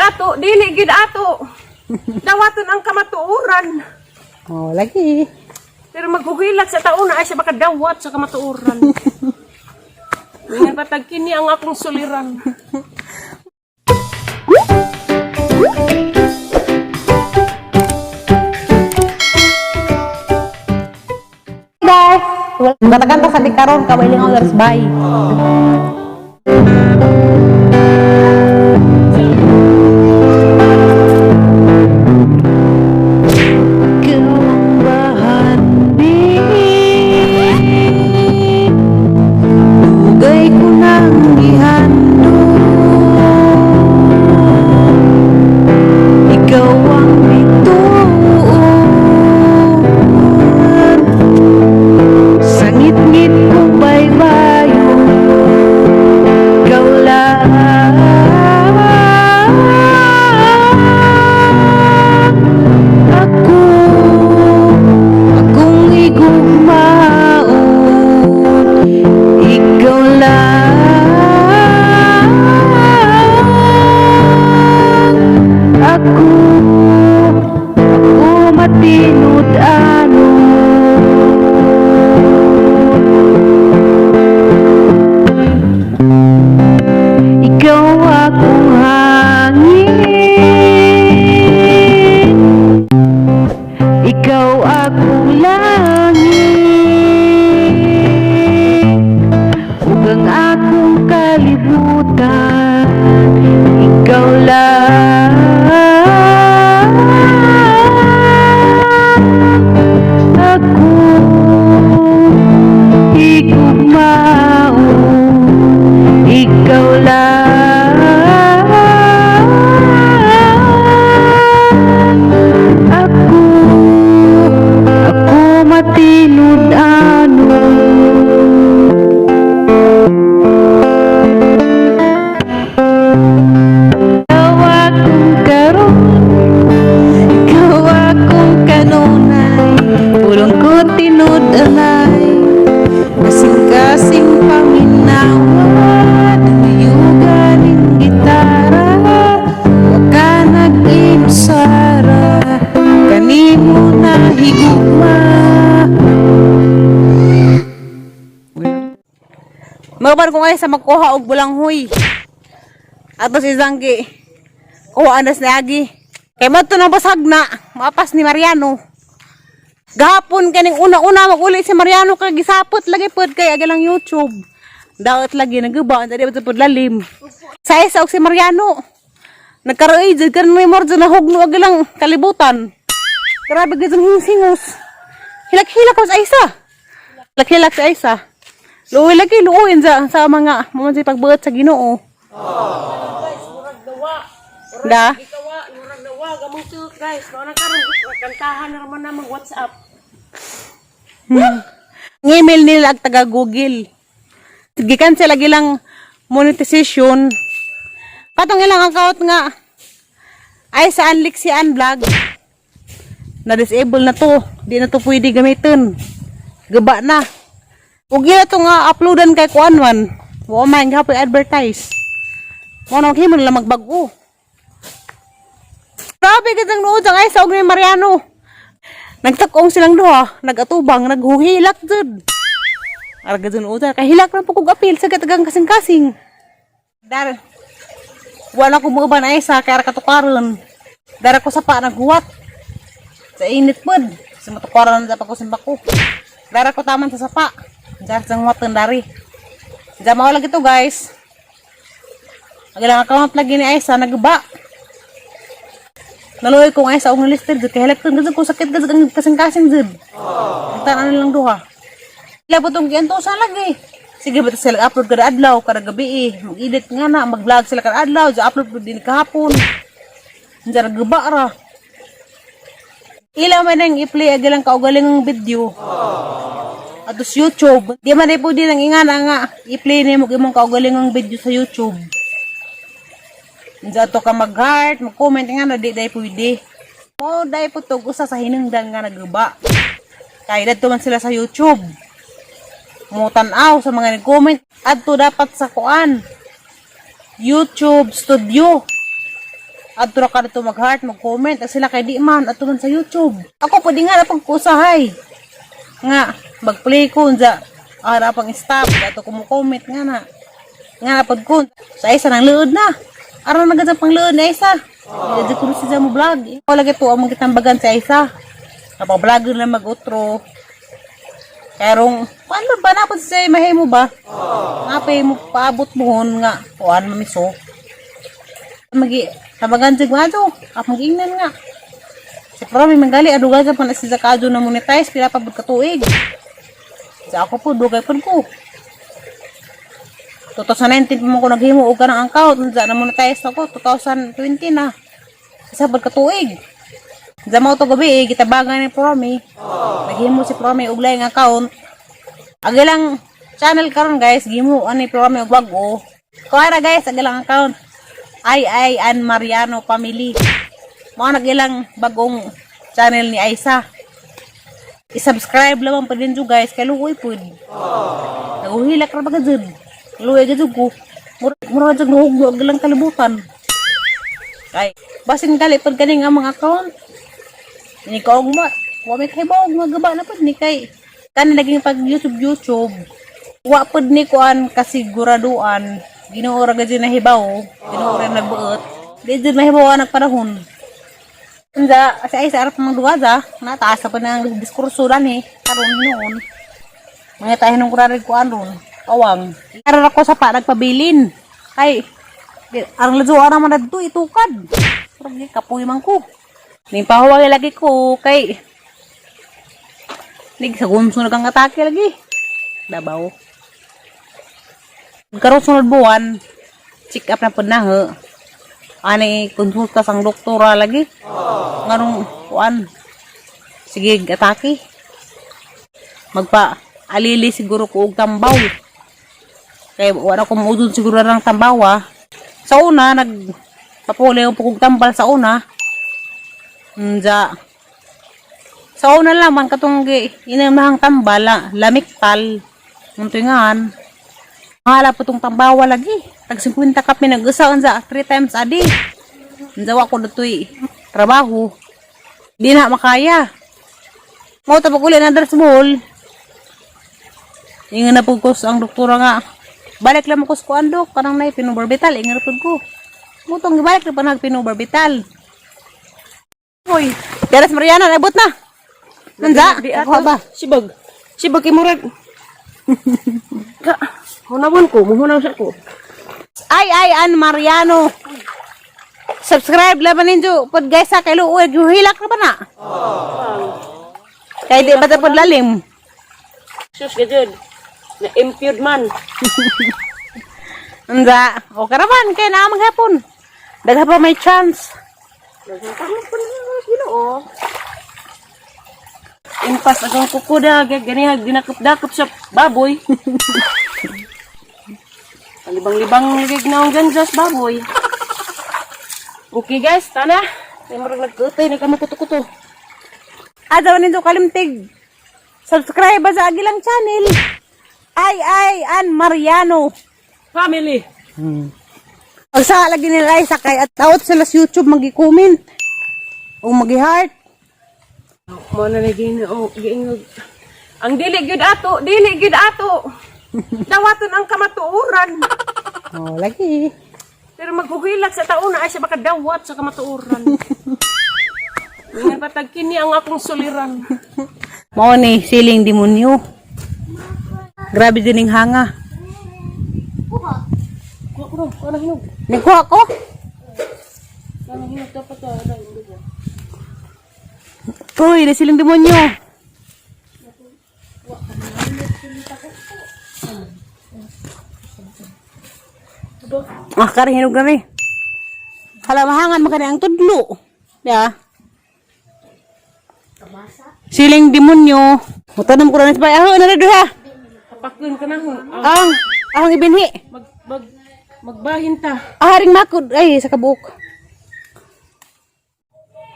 ato, dili gid ato. Dawaton ang kamatuoran. Oh, lagi. Pero maghuhilak sa taon na ay siya makadawat sa kamatuoran. Ingan patag kini ang akong suliran. Guys, Gata-ganta sa karon kawailing others bye. Dugay ko nang gihandom, ikaw ang bituon sa ngitngit kong baybayon. Ikaw lang ako, akong igugmaon. Ikaw lang ako, ako matinud-anon. Ikaw akong hangin, ikaw akong langit, ug ang akong kalibutan, ikaw lang ako igugmaon. Ikaw lang ako, ako matinud-anon. Ikaw akong karon, ikaw akong kanunay, pulong ko tinud-anay, kasing-kasing paminawa, duyugan ning gitara, wa ka nag-inusara, kanimo na higugma. Magaban ko ngayon sa magkuha og bulanghoy. Ato si Zanggi. Kuha anas ni Agi. Kay mo na basag na, maapas ni Mariano. Gahapon kaning una-una maguli si Mariano kay gisapot lagi pod kay agi lang YouTube. Dawat lagi naguba, dali ba pod lalim. Sa isa og si Mariano. Nagkaroon jud kan may more na hugno agi lang kalibutan. Grabe gid ang singos. Hilak-hilak ko sa isa. Hilak-hilak sa isa. Luoy lagi luoy sa mga mo man sa pagbuot sa Ginoo. Guys, murag dawa. Da. Ikawa, murag dawa gamong tuok guys. Mao na karon kantahan na raman na mag WhatsApp. Ang email nila ag taga Google. Gicancel lagi lang monetization. Katong ilang account nga ay sa Anlixian Vlog na disable na to. Di na to pwede gamitin. Gaba na. Ug ila to nga uploadan kay kuan man. Wa man gihapon advertise. Mo na himo nila magbag-o. Grabe gid ang nuod ang ay sa og ni Mariano. Nagtakong silang duha, nagatubang, naghuhilak jud. Arga jud uta, kahilak na po kog apil sa katagang kasing-kasing. Dar. Wala ko mga banay sa kay katukaron. Dara ko sa pa naghuwat. Sa init pod. Sa matukaron na dapat ko simbako. Dara ko taman sa sapa. Dar sa huwatan dari. Diyan mao lagi to guys. Ang ilang account lagi ni Aisa nagba. Naluoy ko nga sa og listed jud kay hilak jud ko sakit jud ang kasing-kasing jud. Ang tanan lang duha. Ila po tong giantosan lagi. Sige ba sila upload kada adlaw, kada gabi eh. Mag-edit nga na, mag-vlog sila kada adlaw, ja upload pud din kahapon. Diyan gaba ra. Ila man ang i-play agi lang kaugalingong video. Atos YouTube. Di man ay pwede nang ingana nga i-play nimo imong kaugalingong video sa YouTube. Diyan to ka mag-heart, mag-comment nga na di dai pwede. Mo dai po tog usa sa hinungdan nga naguba. Kay dadto man sila sa YouTube. Mo tan-aw sa mga nag-comment adto dapat sa kuan. YouTube Studio. Adto ra ka dito mag-heart, mag-comment, at sila kay di man ato man sa YouTube. Ako pwede nga na pagkusahay. Nga mag-play ko unsa ara pang stop ato ko mo-comment nga na. Nga na pag ko sa isa nang luod na. Ara na gud pang luod na isa. Di ko siya mo vlog. Ako lagi to ang gitambagan sa isa. Napa-vlog na mag-outro. Karong paano ba napod sa mahimo ba? Nga pa mo paabot mo hon nga kuan mamiso. Magi tabagan jud nga to. Ap magingnan nga. Si Promi manggali aduga sa pan si Zakado na monetize pila pa bud ka tuig. Sa ako po dugay pud ko. 2019 pa man ko naghimo og kanang account unsa na monetize ako 2020 na. Isa pud ka tuig. Sa mao to gabi eh, gitabangan ni Promi. Naghimo si Promi og laing account. Ang ilang channel karon guys, gimo ani Promi og bag-o. Kuara guys, ang ilang account. Ay ay Ann Mariano Family. Mao nag ilang bagong channel ni Aisa. I-subscribe lamang pa din guys kay luoy pud. Naguhilak ra ba ka jud? Luoy jud ko. Mura mura jud nuhugno ang ilang kalibutan. Kay basin gali pud kani nga mga account. Ini ko ma, wa may kahibaw nga gaba na pud ni kay kani naging pag YouTube YouTube. Wa pud ni kuan kasiguraduan. Ginoo ra gid na hibaw, Ginoo ra nagbuot. Di jud mahibaw ang panahon. Unsa sa ay sa arap ng duwaza, nataas na pa ng diskurso dan eh, karon noon. Mga tayo nung kurarig kuan ron, awang. Karon ako sa pa nagpabilin. Kay ang ladyo ara man adto itukad. Murag di kapoy man ko. Ning pahuwag lagi ko kay nig sa gunso na kang atake lagi. Dabaw. Karon sunod buwan, check up na pud na ho. Ani konsulta sang doktora lagi. Nganong kuan. Sige, atake. Magpa alili siguro ko og tambaw. Kay wala ko muudod siguro ng tambaw ah. Sa una nag papuli ko og tambal sa una. Unja. Sa una lang man katong gi inamahang tambal la, lamiktal. Muntingan. Mahala po tong tambawa lagi. Tag 50 kap mi nag-usa unsa 3 times a day. Unsa wa ko ditoy trabaho. Di na makaya. Mo ta pag uli na dress ball. Ingon na po ko sa ang doktora nga. Balik lang ko sa kuan dok, kanang nay pinubarbital, ingon na pud ko. Mo tong gibalik na pa nag pinubarbital. Hoy, Teres Mariana, naabot na. Nanza, di ato. kuha ba? Sibag. Sibag kay murag. Ka, hunawon ko, muhunaw sa ko. Ay ay Ann Mariano. Subscribe laban ninyo pod guys sa kay luoy hilak na ba na? Kay di ba ta pod lalim? Sus gajud. Na impured man. Unsa? O karaban kay naa maghapon. Dagha pa may chance. Nagtamo po na Ginoo. Impas akong kukuda, ganiha ginakap-dakap sa baboy. Palibang-libang ligig na ang ganjas baboy. Okay guys, tana. Kaya marang nagkutay, nagkamukuto-kuto. Adaw ninyo kalimtig. Subscribe ba sa Agilang channel? Ay ay Ann Mariano. Family! Og sa lagi nila ay sakay at out sila sa YouTube magi-comment o magi-heart. Mo na na Ginoo, giingog. Ang dili gyud ato, dili gyud ato. Dawaton ang kamatuoran. Oh, lagi. Pero maghuhilak sa taon na ay siya baka dawat sa kamatuoran. Ingan patag kini ang akong suliran. Mao ni siling demonyo. Grabe din ning hanga. Kuha ko kuha na hinog. Nikuha ko. Kuha na hinog dapat ah, wala, hindi ko. Uy, na siling demonyo. Ah, kari hinog na rin. Hala, mahangan makani ang tudlo. Ya. Siling demonyo. Mutanong ko na sa bay. Ah, na duha. Kapakon ka na ho. Ah, Ang ang ibinhi. mag mag magbahin ta. Ah, haring makod. Ay, sa kabuok.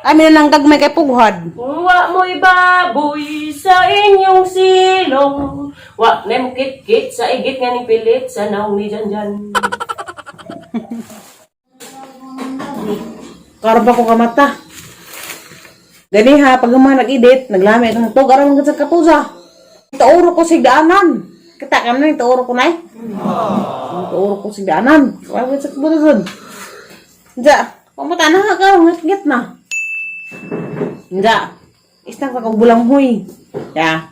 Kami na lang gagmay kay pughad. Kung wa mo'y baboy sa inyong silong, wa na mo kit sa igit nga ning pilit sa naong ni Janjan. Karon pa ko kamata. Gani ha, pag mga nag-edit, naglami akong tug aron sa katusa. Tauro ko sigdaanan. Kita ka na tauro ko nay. Tauro ko sigdaanan. Wala sa kabutuson. Nja, pamuta na ka, ngit-ngit na. Nja, isang ka kog bulanghoy. Ya.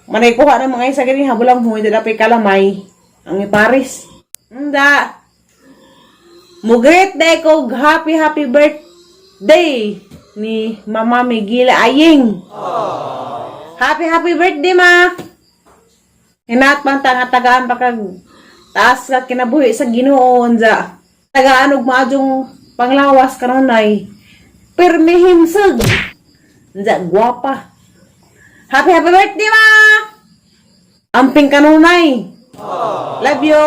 Manay kuha ng mga isa gani ha, bulanghoy, dala pa'y kalamay. Ang iparis. Nja. Mugreet day ko happy happy birthday ni Mama Migila Aying. Happy happy birthday, Ma. Hinat man ta nga tagaan pa kag taas ka kinabuhi sa Ginoo unsa. Tagaan og maadjong panglawas kanunay. Pirmi himsog. Unsa gwapa. Happy happy birthday, Ma. Amping kanunay. Love you.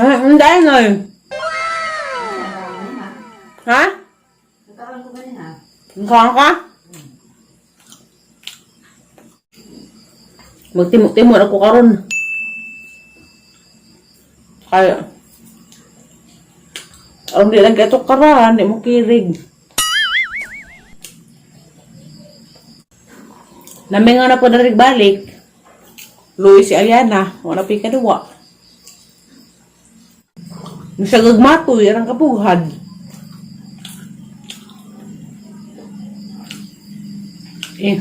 Ah, ang dahil na eh. Ha? Nagkaroon ko ganun ha. Nagkaroon ka? Magtimok-timok ako karon. Kaya, ang di lang kato karan, di mo kirig. Namingaw na po na rin balik. Luis si Aliana, wala pa kaduwa. Sa gagmatoy, arang kapughad. Eh.